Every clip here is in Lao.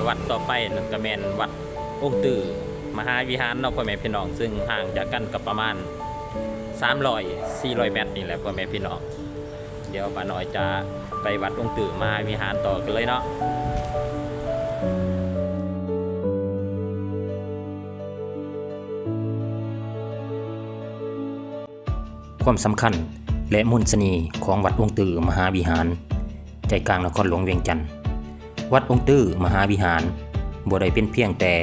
ວັດຕໍ່ໄປນັ້ນກະແມ່ນວັດອົງຕື້ມະຫາວິຫານເນາະ ພໍ່ແມ່ພີ່ນ້ອງ, ຊຶ່ງຫ່າງຈາກກັນກະປະມານສາມຮ້ອຍ ສີ່ຮ້ອຍແມັດນີ້ແຫຼະ ພໍ່ແມ່ພີ່ນ້ອງ. ດຽວປ້ານ້ອຍຈະໄປວັດອົງຕື້ມະຫາວິຫານຕໍ່ກັນເລີຍເນາະ. ຄວາມສຳຄັນ ແລະ ມົນສະເໜ່ຂອງວັດອົງຕື້ມະຫາວິຫານ ໃຈກາງນະຄອນຫຼວງວຽງຈັນ. ວັດອົງຕື້ມະຫາວິຫານບໍ່ໄດ້ເປັນພຽງແຕ່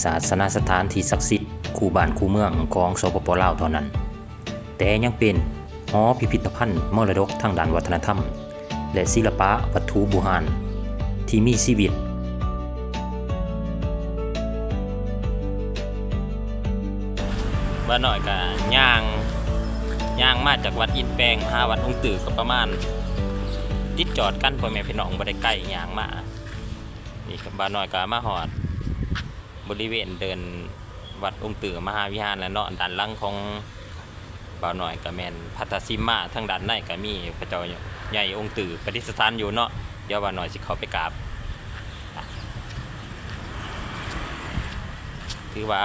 ສາສະນະສະຖານທີ່ສັກສິດຄູ່ບ້ານຄູ່ເມືອງຂອງ ສປປ ລາວ ເທົ່ານັ້ນ, ແຕ່ຍັງເປັນຫໍພິພິທະພັນມໍລະດົກທາງດ້ານວັດທະນະທຳ ແລະ ສິລະປະວັດຖຸບູຮານທີ່ມີຊີວິດ. ບ່າວນ້ອຍກະຍ່າງ ຍ່າງມາຈາກວັດອິນແປງມາຫາວັດອົງຕື້ກະປະມານ ຕິດຈອດກັນ ພໍ່ແມ່ພີ່ນ້ອງ, ບໍ່ໄດ້ໄກ ຍ່າງມາ. ນີ້ກະບ່າວນ້ອຍກະມາຮອດບໍລິເວນເດີ່ນວັດອົງຕື້ມະຫາວິຫານແລ້ວເນາະ. ດ້ານຫຼັງຂອງ ບ່າວນ້ອຍກະແມ່ນພັດທະສິມມາ, ທາງດ້ານໃນກະມີພະເຈົ້າໃຫຍ່ອົງຕື້ປະດິດສະຖານຢູ່ເນາະ. ດຽວບ່າວນ້ອຍຊິເຂົ້າໄປກາບ. ຖືວ່າ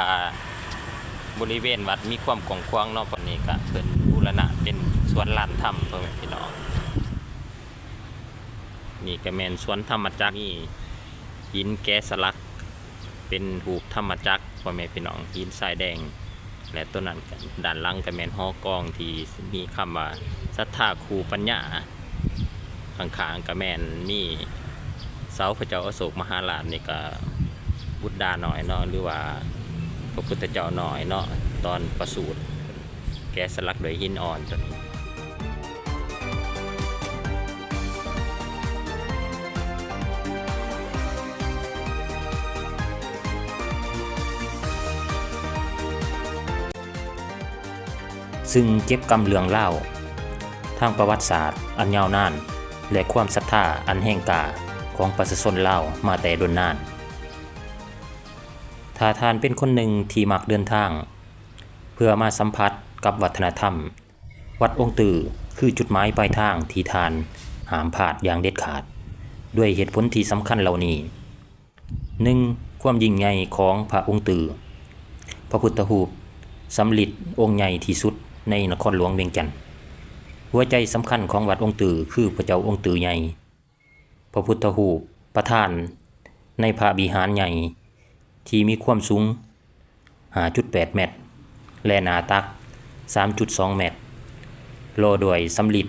ບໍລິເວນວັດມີຄວາມກວ້າງຂວາງເນາະ, ຕອນນີ້ກະເພິ່ນບູລະນະເປັນສວນລານທຳ ພໍ່ແມ່ພີ່ນ້ອງ. ນີ້ກະແມ່ນສວນທຳມະຈັກ, ມີຫີນແກະສະຫຼັກເປັນຮູບທຳມະຈັກ ພໍ່ແມ່ພີ່ນ້ອງ, ຫີນຊາຍແດງ. ແລະ ໂຕນັ້ນກະ ດ້ານຫຼັງກະແມ່ນຫໍກອງທີ່ມີຄຳວ່າ ສັດທາຄູປັນຍາ. ຂ້າງໆກະແມ່ນມີເສົາພະເຈົ້າອະໂສກມະຫາລາດ, ນີ້ກະບຸດດານ້ອຍເນາະ ຫຼືວ່າພະພຸດທະເຈົ້ານ້ອຍເນາະ ຕອນປະສູດ ແກະສະຫຼັກດ້ວຍຫີນອ່ອນໂຕນີ້. ຊຶ່ງເກັບກຳເລື່ອງລາວທາງປະຫວັດສາດອັນຍາວນານ ແລະ ຄວາມສັດທາອັນແຮງກ້າຂອງປະຊາຊົນລາວມາແຕ່ດົນນານ. ຖ້າທ່ານເປັນຄົນໜຶ່ງທີ່ມັກເດີນທາງເພື່ອມາສຳຜັດກັບວັດທະນະທຳ, ວັດອົງຕື້ຄືຈຸດໝາຍປາຍທາງທີ່ທ່ານຫ້າມພາດຢ່າງເດັດຂາດ ດ້ວຍເຫດຜົນທີ່ສຳຄັນເຫຼົ່ານີ້. ໜຶ່ງ, ຄວາມຍິ່ງໃຫຍ່ຂອງພະອົງຕື້, ພະພຸດທະຮູບສຳລິດອົງໃຫຍ່ທີ່ສຸດໃນນະຄອນຫຼວງວຽງຈັນ. ຫົວໃຈສຳຄັນຂອງວັດອົງຕື້ຄືພະເຈົ້າອົງຕື້ໃຫຍ່, ພະພຸດທະຮູບປະທານໃນພະວິຫານໃຫຍ່ທີ່ມີຄວາມສູງຫ້າຈຸດແປດແມັດ ແລະ ໜ້າຕັກສາມຈຸດສອງແມັດ, ຫຼໍ່ດ້ວຍສຳລິດ.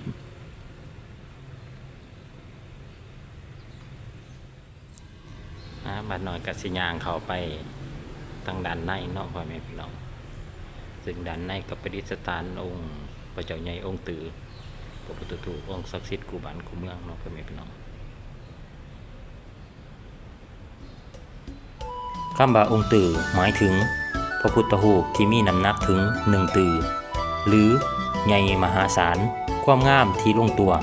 ອາ ບ່າວນ້ອຍກະຊິຍ່າງເຂົ້າໄປທາງດ້ານໃນເນາະ ພໍ່ແມ່ພີ່ນ້ອງ, ຊຶ່ງດ້ານໃນກະປະດິດສະຖານອົງພະເຈົ້າໃຫຍ່ອົງຕື້, ພະພຸດທະຮູບອົງສັກສິດຄູ່ບ້ານຄູ່ເມືອງເນາະ ພໍ່ແມ່ພີ່ນ້ອງ. ຄຳວ່າອົງຕື້ໝາຍເຖິງພະພຸດທະຮູບທີ່ມີນ້ຳໜັກເຖິງໜຶ່ງຕື້ ຫຼື ໃຫຍ່ມະຫາສານ, ຄວາມງາມທີ່ລົງຕົວ.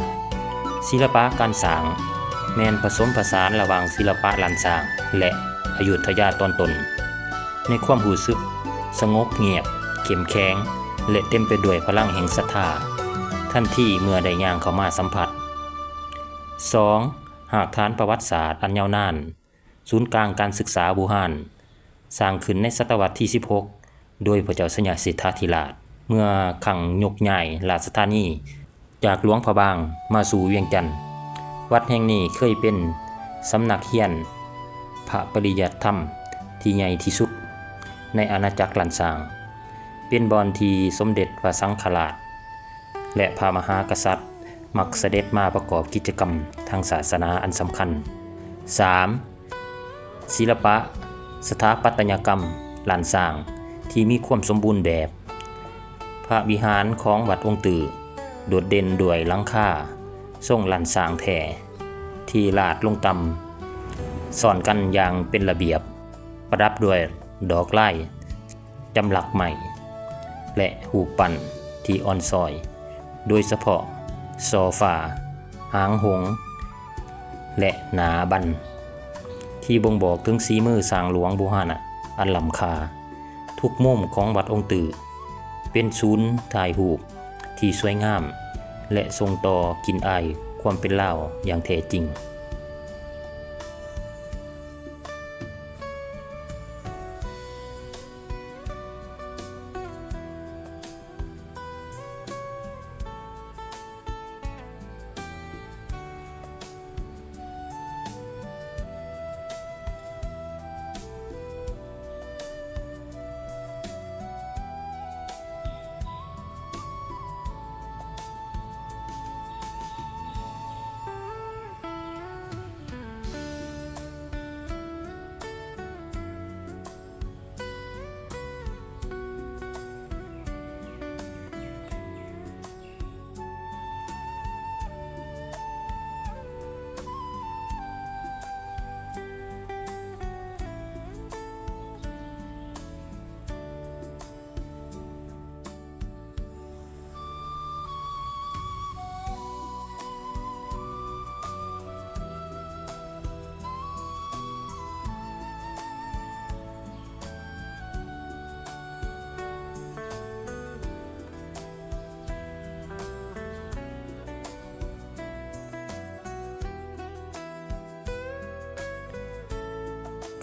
ສິລະປະການສ້າງແມ່ນປະສົມປະສານລະຫວ່າງສິລະປະລ້ານຊ້າງ ແລະ ອະຍຸດທະຍາຕອນຕົ້ນ ໃນຄວາມຮູ້ສຶກສະຫງົບງຽບ, ເຂັ້ມແຂງ ແລະ ເຕັມໄປດ້ວຍພະລັງແຫ່ງສັດທາ ທັນທີເມື່ອໄດ້ຍ່າງເຂົ້າມາສຳຜັດ. ສອງ, ຮາກຖານປະຫວັດສາດອັນຍາວນານ, ສູນກາງການສຶກສາບູຮານ, ສ້າງຂຶ້ນໃນສະຕະວັດທີສິບຫົກ ໂດຍພະເຈົ້າໄຊຍະເສດຖາທິລາດ ເມື່ອຄັ້ງຍົກຍ້າຍລາຊະທານີຈາກຫຼວງພະບາງມາສູ່ວຽງຈັນ. ວັດແຫ່ງນີ້ເຄີຍເປັນສຳນັກຮຽນພະປະລິຍັດທຳທີ່ໃຫຍ່ທີ່ສຸດໃນອານາຈັກລ້ານຊ້າງ, ເປັນບ່ອນທີ່ສົມເດັດພະສັງຄະລາດ ແລະ ພະມະຫາກະສັດມັກສະເດັດມາປະກອບກິດຈະກຳທາງສາສະໜາອັນສຳຄັນ. ສາມ, ສິລະປະສະຖາປັດຕະຍະກຳລ້ານຊ້າງທີ່ມີຄວາມສົມບູນແບບ. ພະວິຫານຂອງວັດອົງຕື້ໂດດເດັ່ນດ້ວຍຫຼັງຄາຊົງລ້ານຊ້າງແທ້ທີ່ລາດລົງຕ່ຳ ຊ້ອນກັນຢ່າງເປັນລະບຽບ, ປະດັບດ້ວຍດອກລາຍ ຈຳລັກໄມ້ ແລະ ຮູບປັ້ນທີ່ອ່ອນຊ້ອຍ, ໂດຍສະເພາະສໍ້ຝາ, ຫາງຫົງ ແລະ ໜ້າບັນ ທີ່ບົ່ງບອກເຖິງສີມືຊ່າງຫຼວງບູຮານະອັນລ້ຳຄ່າ. ທຸກມຸມຂອງວັດອົງຕື້ເປັນສູນຖ່າຍຮູບທີ່ສວຍງາມ ແລະ ສົ່ງຕໍ່ກິ່ນອາຍຄວາມເປັນລາວຢ່າງແທ້ຈິງ.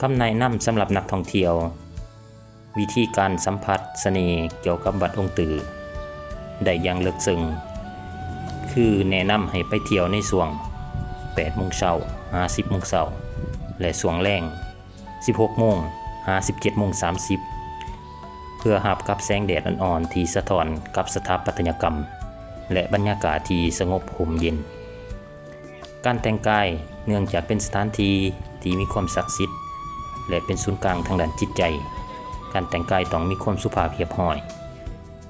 ຄຳແນະນຳສຳລັບນັກທ່ອງທ່ຽວ, ວິທີການສຳຜັດສະເໜ່ກ່ຽວກັບວັດອົງຕື້ໄດ້ຢ່າງເລິກເຊິ່ງ ຄືແນະນຳໃຫ້ໄປທ່ຽວໃນຊ່ວງແປດໂມງເຊົ້າຫາສິບໂມງເຊົ້າ ແລະ ຊ່ວງແລງ ສິບຫົກໂມງຫາສິບເຈັດໂມງສາມສິບ ເພື່ອຮັບກັບແສງແດດອ່ອນໆທີ່ສະທ້ອນກັບສະຖາປັດຕະຍະກຳ ແລະ ບັນຍາກາດທີ່ສະຫງົບຮົ່ມເຢັນ. ການແຕ່ງກາຍ, ເນື່ອງຈາກເປັນສະຖານທີ່ທີ່ມີຄວາມສັກສິດ ແລະ ເປັນສູນກາງທາງດ້ານຈິດໃຈ, ການແຕ່ງກາຍຕ້ອງມີຄວາມສຸພາບຮຽບຮ້ອຍ.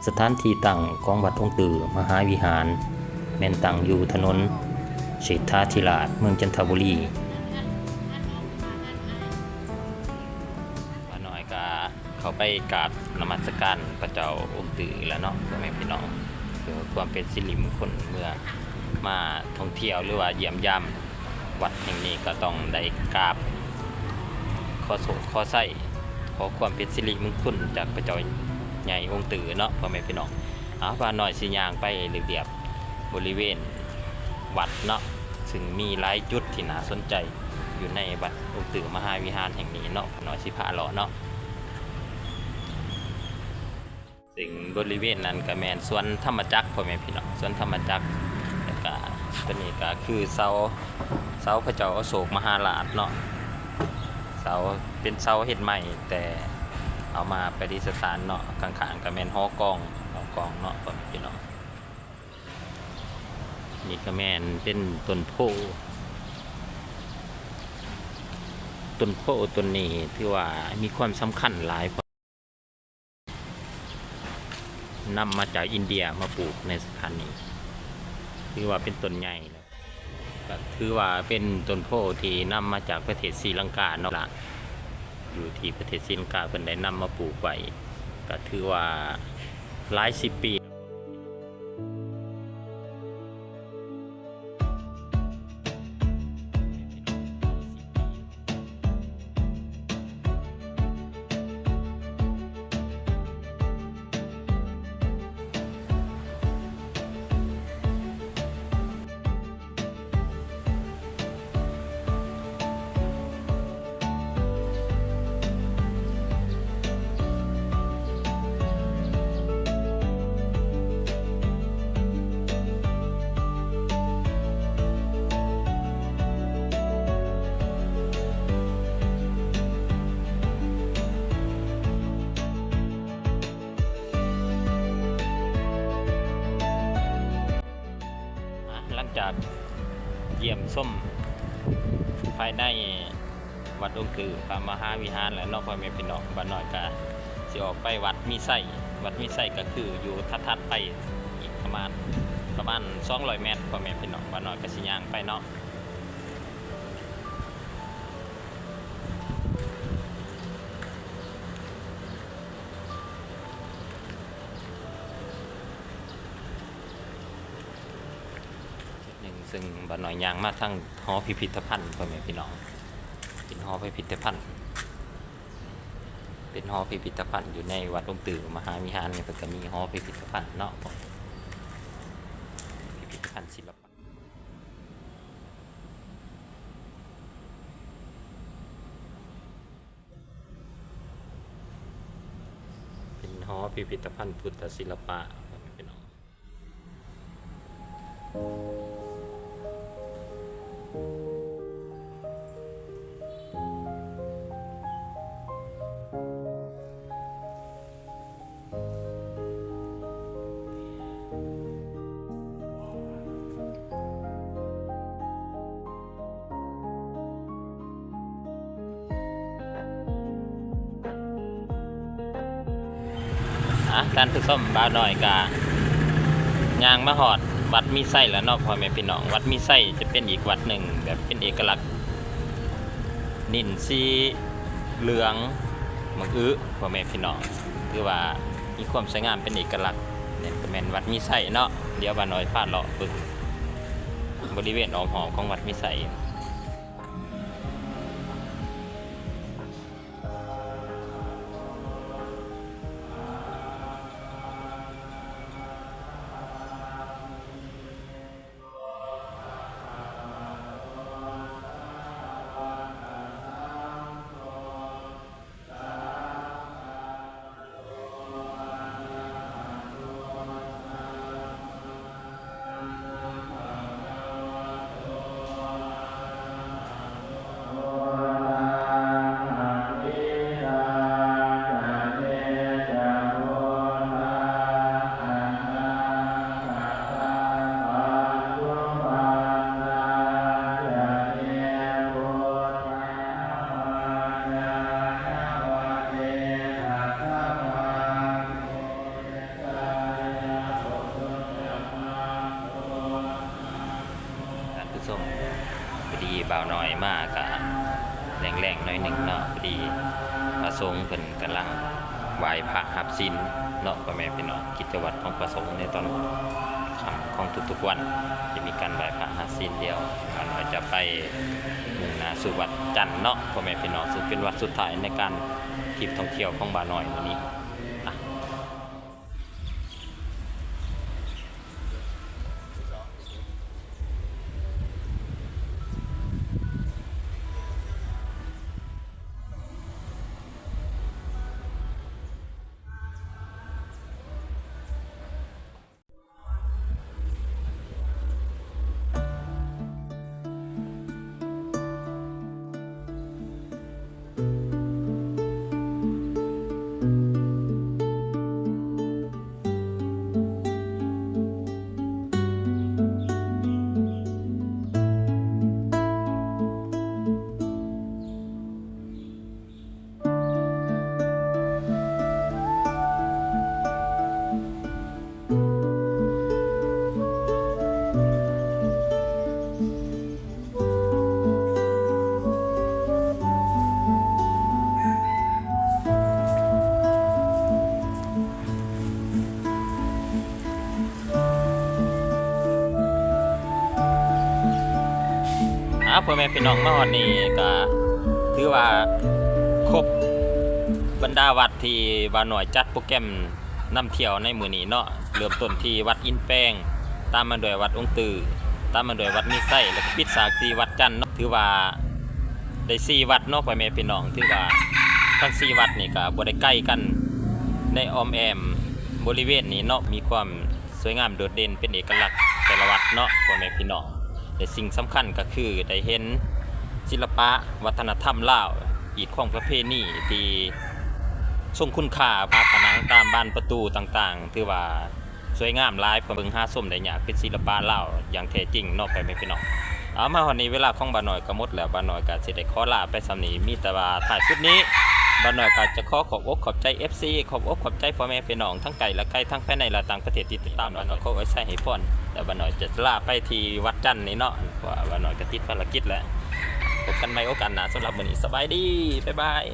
ສະຖານທີ່ຕັ້ງຂອງວັດອົງຕື້ມະຫາວິຫານ ແມ່ນຕັ້ງຢູ່ຖະໜົນເສດຖາທິລາດ ເມືອງຈັນທະບູລີ. ປ້ານ້ອຍກະເຂົ້າໄປກາບນະມັດສະການພະເຈົ້າອົງຕື້ແລ້ວເນາະ ພໍ່ແມ່ພີ່ນ້ອງ, ເພື່ອຄວາມເປັນສິລິມຸງຄຸນ ເມື່ອມາທ່ອງທ່ຽວ ຫຼືວ່າຢ້ຽມຢາມ ວັດແຫ່ງນີ້ກໍຕ້ອງໄດ້ກາບຂໍໂຊກຂໍໄຊ ຂໍຄວາມເປັນສິລິມຸງຄຸນຈາກພະເຈົ້າໃຫຍ່ອົງຕື້ເນາະ ພໍ່ແມ່ພີ່ນ້ອງ. ເອົາ ປ້ານ້ອຍຊິຍ່າງໄປລຽບໆບໍລິເວນວັດເນາະ, ຊຶ່ງມີຫຼາຍຈຸດທີ່ໜ້າສົນໃຈຢູ່ໃນວັດອົງຕື້ມະຫາວິຫານແຫ່ງນີ້ເນາະ, ປ້ານ້ອຍຊິພາເລາະເນາະ. ຊຶ່ງບໍລິເວນນັ້ນກະແມ່ນສວນທຳມະຈັກ ພໍ່ແມ່ພີ່ນ້ອງ, ສວນທຳມະຈັກ. ແລ້ວກະຕົວນີ້ກະຄືເສົາ ເສົາພະເຈົ້າອະໂສກມະຫາລາດເນາະ, ເສົາ ເປັນເສົາເຮັດໄມ້ ແຕ່ເອົາມາປະດິດສະຖານເນາະ. ຂ້າງໆກະແມ່ນຫໍກອງ ຫໍກອງເນາະ ພໍ່ແມ່ພີ່ນ້ອງ. ນີ້ກະແມ່ນເປັນຕົ້ນໂພ, ຕົ້ນໂພຕົ້ນນີ້ຖືວ່າມີຄວາມສຳຄັນຫຼາຍ ນຳມາຈາກອິນເດຍມາປູກໃນສະຖານນີ້ ຖືວ່າເປັນຕົ້ນໃຫຍ່ແລ້ວ. ກະຖືວ່າເປັນຕົ້ນໂພທີ່ນຳມາຈາກປະເທດສີລັງກາເນາະລະ, ຢູ່ທີ່ປະເທດສີລັງກາເພິ່ນໄດ້ນຳມາປູກໄວ້ ກະຖືວ່າຫຼາຍສິບປີ. ອ່ະ ຫຼັງຈາກຢ້ຽມຊົມພາຍໃນວັດອົງຕື້ພະມະຫາວິຫານແລ້ວເນາະ ພໍ່ແມ່ພີ່ນ້ອງ, ປ້ານ້ອຍກະຊິອອກໄປວັດມີໄຊ. ວັດມີໄຊກະຄືຢູ່ຖັດໆໄປອີກປະມານ ປະມານສອງຮ້ອຍແມັດ ພໍ່ແມ່ພີ່ນ້ອງ, ປ້ານ້ອຍກະຊິຍ່າງໄປເນາະ. ໜຶ່ງ ເຊິ່ງບ້ານນ້ອຍຍ່າງມາທາງຫໍພິພິທະພັນ ພໍ່ແມ່ພີ່ນ້ອງ, ເປັນຫໍພິພິທະພັນ ເປັນຫໍພິພິທະພັນຢູ່ໃນວັດອົງຕື້ມະຫາວິຫານນີ້ ເພິ່ນກະມີຫໍພິພິທະພັນເນາະ ພິພິທະພັນສິລະປະ. ເປັນຫໍພິພິທະພັນພຸດທະສິລະປະ ພໍ່ແມ່ພີ່ນ້ອງ. ອ່ະ ທ່ານຜູ້ຊົມ, ບ່າວນ້ອຍກະຍ່າງມາຮອດວັດມີໄຊແລ້ວເນາະ ພໍ່ແມ່ພີ່ນ້ອງ. ວັດມີໄຊຈະເປັນອີກວັດໜຶ່ງ ແບບເປັນເອກະລັກ ດິນສີເຫຼືອງ ໝາກອຶ ພໍ່ແມ່ພີ່ນ້ອງ, ຖືວ່າມີຄວາມສວຍງາມເປັນເອກະລັກ. ນີ້ກະແມ່ນວັດມີໄຊເນາະ. ດຽວບ່າວນ້ອຍພາເລາະເບິ່ງບໍລິເວນອ້ອມຮອບຂອງວັດມີໄຊ. ບ່າວນ້ອຍມາກະແລງໆໜ້ອຍໜຶ່ງເນາະ ພໍດີພະສົງເພິ່ນກຳລັງໄຫວ້ພະຮັບສິນເນາະ ພໍ່ແມ່ພີ່ນ້ອງ. ກິດຈະວັດຂອງພະສົງໃນຕອນຄ່ຳຂອງທຸກໆວັນ ຈະມີການໄຫວ້ພະຮັບສິນ. ດຽວບ່າວນ້ອຍຈະໄປມຸ່ງໜ້າສູ່ວັດຈັນເນາະ ພໍ່ແມ່ພີ່ນ້ອງ ຊຶ່ງເປັນວັດສຸດທ້າຍໃນການທຣິບທ່ອງທ່ຽວຂອງບ່າວນ້ອຍມື້ນີ້. ອ້າວ ພໍ່ແມ່ພີ່ນ້ອງ ມາຮອດນີ້ກະຖືວ່າຄົບບັນດາວັດທີ່ບ່າວນ້ອຍຈັດໂປຣແກຣມນຳທ່ຽວໃນມື້ນີ້ເນາະ. ເລີ່ມຕົ້ນທີ່ວັດອິນແປງ ຕາມມາດ້ວຍວັດອົງຕື້ ຕາມມາດ້ວຍວັດມີໄຊ ແລ້ວກໍປິດສາກທີ່ວັດຈັນເນາະ. ຖືວ່າໄດ້ສີ່ວັດເນາະ ພໍ່ແມ່ພີ່ນ້ອງ. ຖືວ່າທັງສີ່ວັດນີ້ກະບໍ່ໄດ້ໄກກັນ ໃນອ້ອມແອ້ມບໍລິເວນນີ້ເນາະ ມີຄວາມ ສວຍງາມໂດດເດັ່ນເປັນເອກະລັກແຕ່ລະວັດເນາະ ພໍ່ແມ່ພີ່ນ້ອງ. ແລະ ສິ່ງສຳຄັນກໍຄືໄດ້ເຫັນສິລະປະວັດທະນະທຳລາວ ຮີດຄອງປະເພນີທີ່ຊົງຄຸນຄ່າ, ຝາຜະໜັງຕາມບານປະຕູຕ່າງໆ ຖືວ່າສວຍງາມຫຼາຍ, ເບິ່ງຫາຊົມໄດ້ຍາກ, ເປັນສິລະປະລາວຢ່າງແທ້ຈິງເນາະ ພໍ່ແມ່ພີ່ນ້ອງ. ເອົາ ມາຮອດນີ້ເວລາຂອງບ່າວນ້ອຍກໍໝົດແລ້ວ, ບ່າວນ້ອຍກໍຊິໄດ້ຂໍລາໄປສ່ຳນີ້. ມີແຕ່ວ່າທ້າຍສຸດນີ້ ບ່າວນ້ອຍກໍຈະຂໍຂອບອົກຂອບໃຈເອັຟຊີ, ຂອບອົກຂອບໃຈພໍ່ແມ່ພີ່ນ້ອງທັງໃກ້ແລະໄກ, ທັງພາຍໃນແລະຕ່າງປະເທດທີ່ຕິດຕາມ. ບ່າວນ້ອຍກໍຂໍອວຍໄຊໃຫ້ພອນ ແລະ ບ່າວນ້ອຍຈະລາໄປທີ່ວັດຈັນນີ້ເນາະ, ເພາະວ່າບ່າວນ້ອຍກໍຕິດພາລະກິດແລ້ວ. ພົບກັນໃໝ່ໂອກາດໜ້າ, ສຳລັບມື້ນີ້ສະບາຍດີ, ບາຍບາຍ.